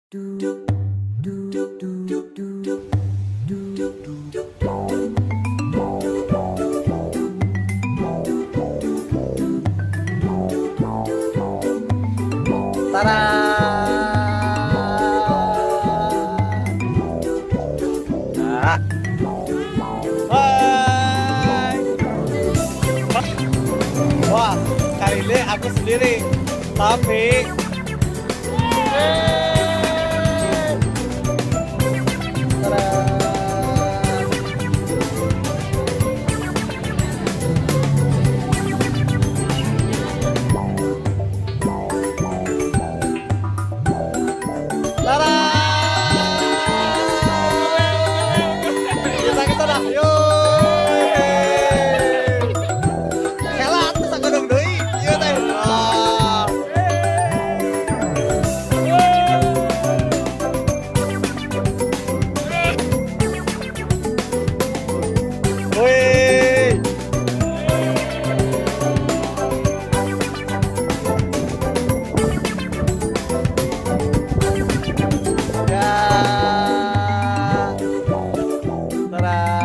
Tara! Ah. Hai. Wah, kali ini aku sendiri. Tapi Tara. Tara! Kita ke sana. Yo. Kela atuh sagodong deui. Ieu teh. Ah. Wih. Ya. Tara.